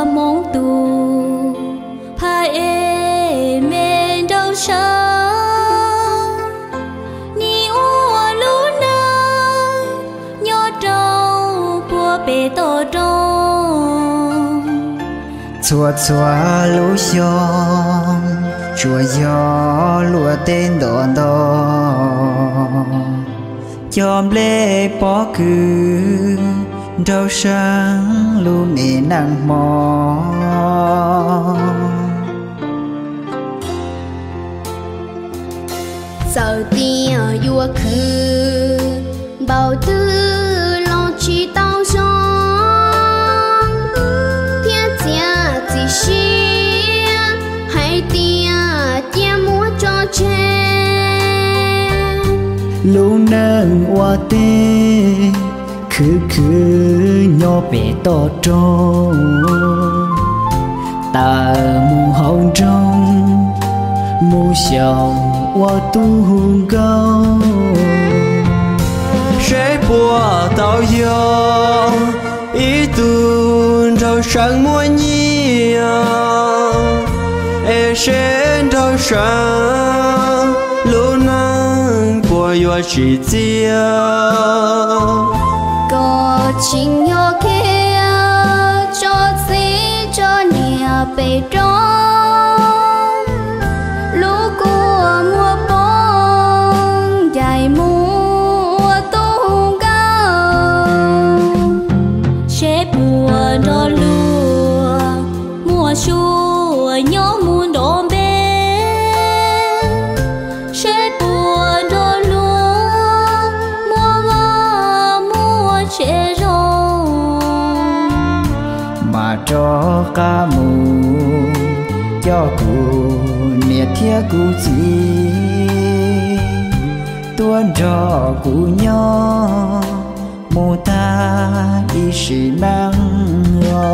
Hmoob tus phaj es me nraug sab, nim ua lub neej nyob rau puag pem toj roob. Txhua txhua lub xyoo tsuas yog luag tej nto nto, cov nplej pob kws nraug seeb lub me neej hmo. Txawm tias yuav khwv npaum twg los tsis tau zoo, thiab txiav txim siab hais tias cia muab tso tseg. Lub neej ua teb khwv khwv nyob pem toj roob, tawm mus hauv nroog mus xyaum ua tub hu nkauj, seb puas tau yog ib tug nraug seeb muaj nyiaj, es seb nraug seeb lub neej puas yuav tsim txiaj. Koj tsis nyob kiag tso txiv tso niam pem roob, lub kua muag poob ncaim mus ua tub hu nkauj, seb puas nrog luag muaj suab nyob mus nrov npe, seb puas nrog luag muaj vaj muaj tsev zoo. Mas rov qab mus coj kuv niam thiab kuv txiv tuaj nrog kuv nyob mus tag ib sim neej os.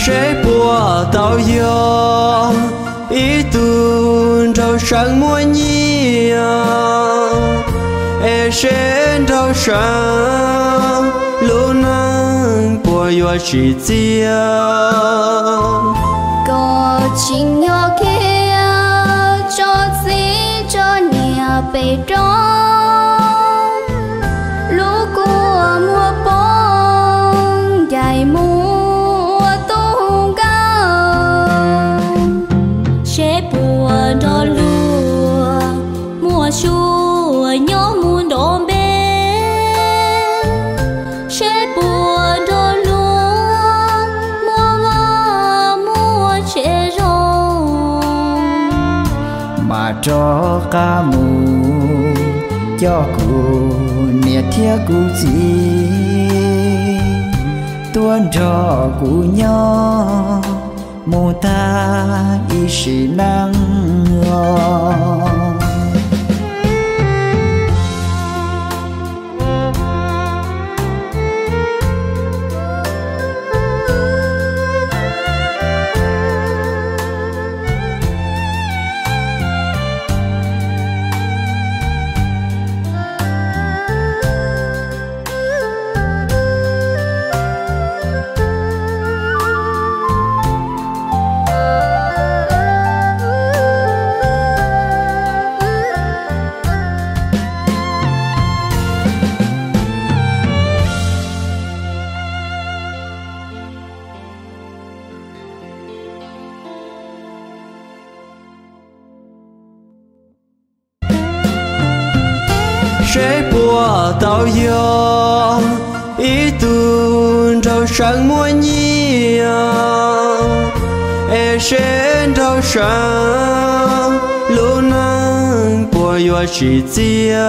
Seb puas tau yog ib tug nraug seeb muaj nyiaj, es seb nraug seeb lub neej puas yuav tsim txiaj. Koj tsis nyob kiag tso txiv tso niam pem roob, lub kua muag poob ncaim mus ua tub hu nkauj, seb puas nrog luag muaj suab nyob mus nrov npe, seb puas nrog luag muaj vaj muaj tsev zoo. Mas rov qab mus coj kuv niam thiab kuv txiv tuaj nrog kuv nyob mus tag ib sim neej os. Seb puas tau yog ib tug nraug seeb muaj nyiaj, es seb nraug seeb lub neej puas yuav tsim txiaj.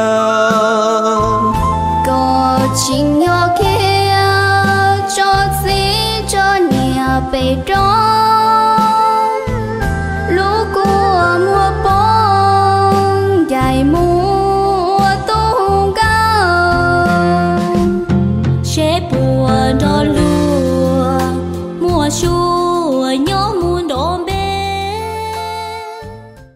Tsis yog khiav tso txiv tso niam pem roob, lub kua muag poob ncaim mus ua tub nkauj, seb puas nrog luag muaj su